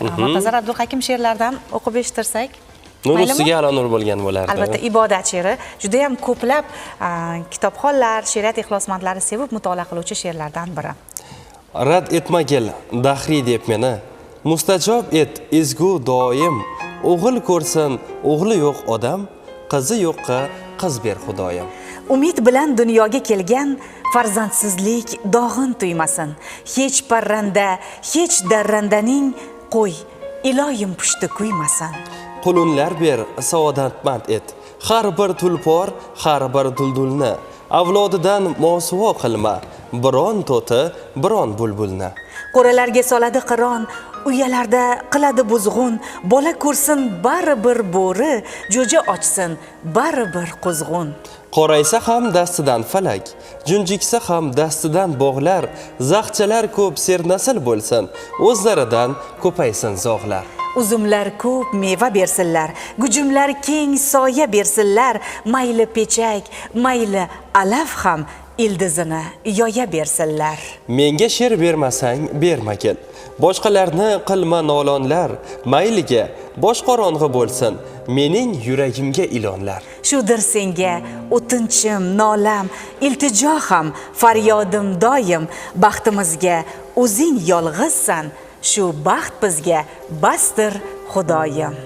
Muntazar Abduhakim she'rlaridan o'qib eshittirsak. Nur Maylimi? ustiga a'lo nur bo'lgan bo'lardi. Albatta, ibodat she'ri juda ham ko'plab kitobxonlar, she'riyat ixlosmandlari sevib mutolaa qiluvchi she'rlardan biri. Rad etmagil dahriy deb meni, mustajob et ezgu doim. O'g'il ko'rsin o'g'li yo'q odam, qizi yo'qqa qiz ber Xudoyim. Umid bilan dunyoga kelgan farzandsizlik dog'in tuymasin. Hech parranda, hech darrandaning qo'y, iloyim pushti kuymasin. Qulunlar ber, saodatmand et. Har bir tulpor, har bir duldulni avlodidan mosuvo qilma. Biron to'ti, biron bulbulni. Qo'ralarga soladi qiron, uyalarda qiladi buzg'un, bola ko'rsin baribir bo'ri, jo'ja ochsin baribir quzg'un. Qoraysa ham dastidan falak, junjiksa ham dastidan bog'lar, zaqchalar ko'p sernasil bo'lsin, o'zlaridan ko'paysin zog'lar. Uzumlar ko'p meva bersinlar, gujumlar keng soya bersinlar, mayli pechak, mayli alaf ham ildizini yoya bersinlar. Menga she'r bermasang bermagil, boshqalarni qilma nolonlar, mayliga bosh qorong'i bo'lsin, mening yuragimga ilonlar. Shudir senga o'tinchim, nolam, iltijo ham, faryodim doim, baxtimizga o'zing yolg'izsan, shu baxt bizga basdir, Xudoyim.